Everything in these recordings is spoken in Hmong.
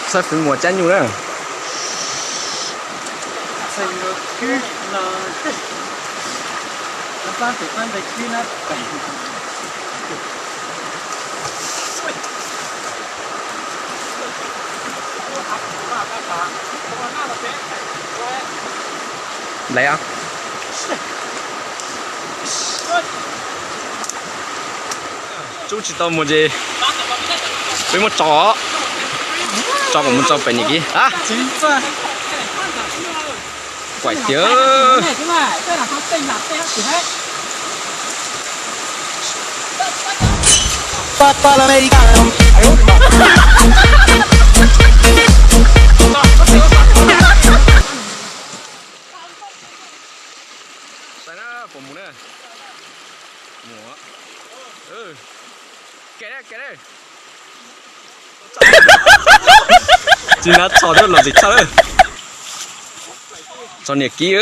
Txhawj fwv muas cab nyuj na. Lawv tsub tsis tau muas ces peb muab tso, tso kom mus tso pem niam kiv a. Kuaim tiag. Saib na, puas mus na? Mus. Tsis na txhos thiab los tsis txhawj. Txog niam kiv,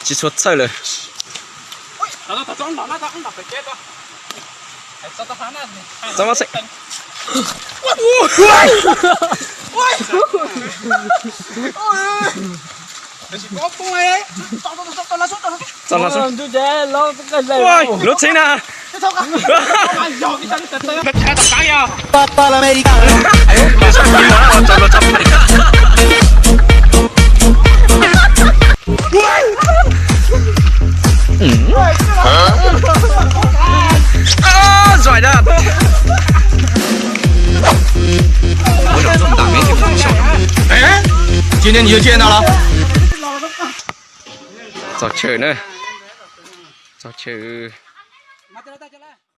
tsis tshua txhawj lawm. Txog mas, txog mas, lub txhib na. Txog chaw na, txog chaw.